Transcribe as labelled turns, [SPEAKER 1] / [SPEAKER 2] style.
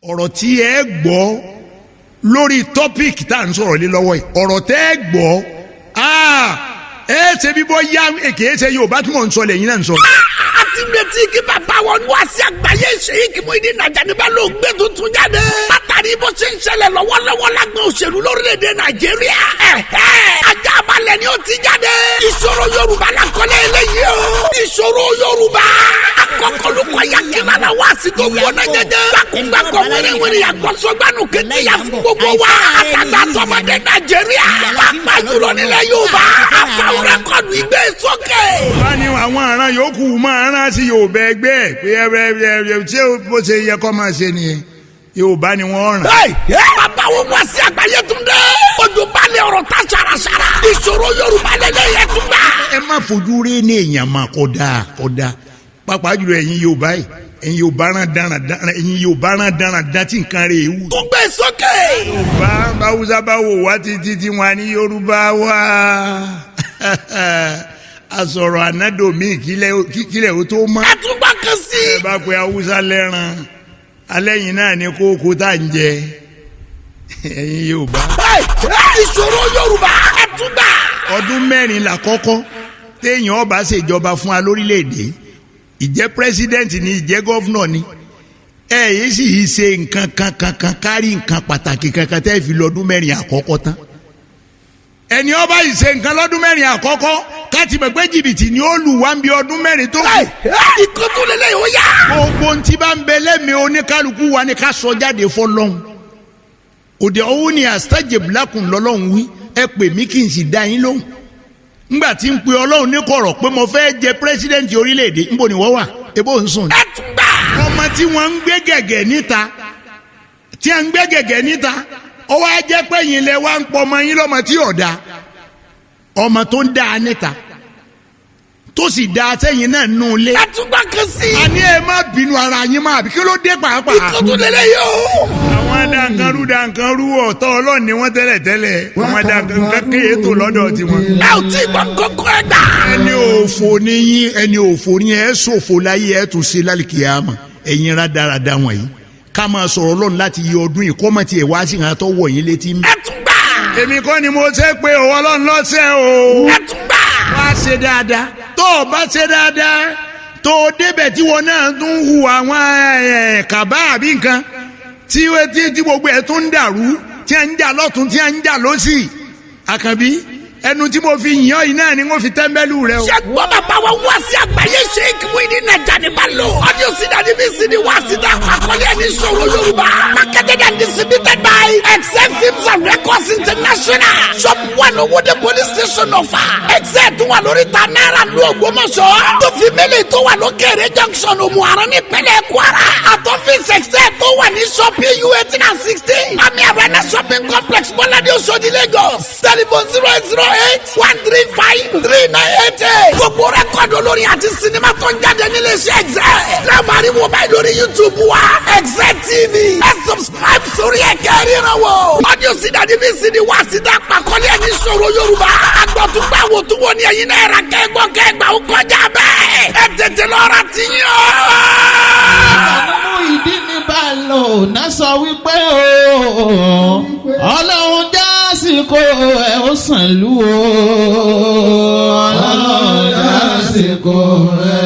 [SPEAKER 1] Ọ̀rọ̀ tí ẹ gbọ́ lórí topic tá à ń sọ̀rọ̀ lé lọ́wọ́ yìí, ọ̀rọ̀ tẹ́ ẹ gbọ́, ẹ ṣe bí bọ́ yá èké ṣe Yorùbá tí mò ń sọ lẹ́yìn náà ń sọ.
[SPEAKER 2] A ti retí kí bàbá wọn wá sí àgbáyé, Sheikh Muyideen Ajani Bello, gbé tuntun jáde. Látàrí bó ṣe ń ṣẹlẹ̀ lọ́wọ́lọ́wọ́ lágbọn òṣèlú lórílẹ̀‐èdè Nàìjíríà. Ajá balẹ̀ ni ó ti jáde. Ìṣòro Yorùbá la kọ́lé eléyìí o. Ìṣòro Yorùbá. Akọkọlùkọ yakina la wá sí tó gbóná jẹjẹ. Gbàkúngbàkọ wẹ́rẹ́wẹ́rẹ́ yàgbọ́sọgbànú kẹtì yà fún gbogbo wa. Àtàgbà tọmọdé Nàìjíríà. Pàápàá jùlọ nílẹ̀ Yorùbá. Àfàwọn record ìgbé sókè.
[SPEAKER 1] Bá ní àwọn àràn yòókù máa rán sí Yorùbá ẹgbẹ́ ẹ̀ pé ẹ ẹ ẹ, ṣé bó ṣe yẹ kó máa ṣe nìyẹn? Yorùbá ni wọ́n ràn.
[SPEAKER 2] Bàbá wo wá sí àgbáyé tún dé. Ojú balẹ̀ ọ̀rọ̀ ta ṣaraṣara. Ìṣòro Yorùbá lélẹ̀ yẹn tún gbà.
[SPEAKER 1] Ẹ má fojú rí ní èèyàn mà kódà kódà, pàápàá jùlọ ẹ̀yin Yorùbá yìí, ẹ̀yin Yorùbá rán dáran dáran, ẹ̀yin Yorùbá rán dáran dá tí nǹkan rẹ̀ wù.
[SPEAKER 2] Tún gbé sókè.
[SPEAKER 1] Yorùbá báwùsá bá wò wá títí tí wọn ní Yorùbá wá asọ̀rọ̀ ànádòmí kílẹ̀ ó tó mọ́.
[SPEAKER 2] Ẹ tún gbà kan sí.
[SPEAKER 1] Ẹ bá pe Haúsá lẹ́ran alẹ́ yìí náà ní kókó tá à ń jẹ, ẹ̀yin Yorùbá.
[SPEAKER 2] Ìṣòro Yorùbá, ẹ tún gbà.
[SPEAKER 1] Ọdún 4 làkọ́kọ́ téèyàn ọba ṣèjọba fún wa lórílẹ̀‐èdè, ìjẹ́ president ni, ìjẹ́ governor ni, ẹ yìí sì yìí ṣe nǹkan kan kankan kárí nǹkan pàtàkì kankan tẹ́ fi lọ́dún 4 àkọ́kọ́ tán. Ẹni ọba yìí ṣe nǹkan lọ́dún 4 àkọ́kọ́, káti mọ̀ pé jìbìtì ni ó lù wá ń bí ọdún 4 tó kù.
[SPEAKER 2] Ìkótó lélẹ̀ yóò yá.
[SPEAKER 1] Gbogbo ntí bá ń bẹ lẹ́mìí oníkálukú wa ni ká sọ jáde fọlọ́hún. Òde ọ̀hún ni astajib lakum lọ́lọ́hún wí, ẹ pè mí kí n sì dá yín lóhùn. Ngbà tí ń pe Ọlọ́run ní kọ̀rọ̀ pé mo fẹ́ jẹ president orílẹ̀-èdè, ńbọ ni wọ́n wà? Ebó ń sùn.
[SPEAKER 2] Ẹ tún gbà.
[SPEAKER 1] Ọmọ tí wọ́n ń gbé gẹ̀gẹ̀ níta, tí a ń gbé gẹ̀gẹ̀ níta, ó wá jẹ́ pé yín lẹ wá ń pọ ọmọ yín lọ́mọ tí ò da, ọmọ tó ń da níta, tó sì da sẹ́yìn náà nù lé.
[SPEAKER 2] Ẹ tún gbà kan sí.
[SPEAKER 1] Àní ẹ má bínú ara yín má, àbí kí ló dé pàápàá?
[SPEAKER 2] Ìkótó lélẹ̀ yóò.
[SPEAKER 1] Àwọn dànkanrú dànkanrú, ọ̀tọ̀ Ọlọ́run ni wọ́n tẹ́lẹ̀ tẹ́lẹ̀. Àwọn dànkan kéye tó lọ́dọ̀ tiwọn.
[SPEAKER 2] Ẹ ò tí ì gbọ́ kókó, ẹ gbà.
[SPEAKER 1] Ẹni òfò ni yín, ẹni òfò ni ẹ, ṣòfò láyé, ẹ tún ṣe lálìkìyàmà. Ẹ̀yin rádaràda wọ̀nyí, ká máa sọ̀rọ̀ Ọlọ́run láti yí ọdún yìí kọ́mọ̀ tiẹ̀ wá sí ìhàn tó wọ̀ yín létí.
[SPEAKER 2] Ẹ tún gbà.
[SPEAKER 1] Èmi kọ́ ni mo ṣe pé òun Ọlọ́run lọ́sẹ̀ o.
[SPEAKER 2] Ẹ tún gbà.
[SPEAKER 1] Wá ṣe dáadáa. Tó o bá ṣe dáadáa, tó o débẹ̀ tí wọn náà tún hu àwọn kàbá àbí nǹkan tí gbogbo ẹ̀ tún ń dàrú, tí a ń jà lọ́tún, tí a ń jà lọ́sì, Àkànbí, ẹnu tí mo fi yàn yìí náà ni wọ́n fi tẹ́ḿbẹ́lú rẹ o.
[SPEAKER 2] Ṣé gbọ́ bàbá wa wá sí àgbáyé, Sheikh Muyideen Ajani Bello. Audio CD and VCD wá sí ta àkọlé ẹni sọ̀rọ̀ Yorùbá. Marketed and distributed by Excel Films and Records International. Shop 1, Owóde Police Station, Ọ̀fà. Excel tún wà lórí ta náírà lu Ògbómọ̀ṣọ́. Tó fi mélòó tó wà lókèrè junction, Òmùaran, nípínlẹ̀ Kwara. Àtọ́fíìsì Excel tó wà ní shop PU 18 and 16, Ami Arena Shopping Complex, Bọ́ládé, Oṣòdì, Lagos. Telephone 08081353988. Gbogbo record olórin àti sinimá tó ń jáde nílé iṣẹ́ Excel. Láàmú wo báyìí lórí YouTube wa, Excel TV. Ẹ subscribe sórí ẹ̀kẹ́ ríran wò. Audio CD àti VCD wá síta pàkọ́lé ẹni sọ̀rọ̀ Yorùbá. Agbọ̀túngbà wò tún wò ní ẹ̀yin náà rà kẹ́gbọ́ kẹ́gbà ó kọjá bẹ́ẹ̀. Ẹ tètè lọ ra tiyín o.
[SPEAKER 3] Muyideen Bello náà sọ wípé o Ọlọ́run jásìkò ẹ̀ ó sàn lú o, Ọlọ́run jásìkò ẹ̀.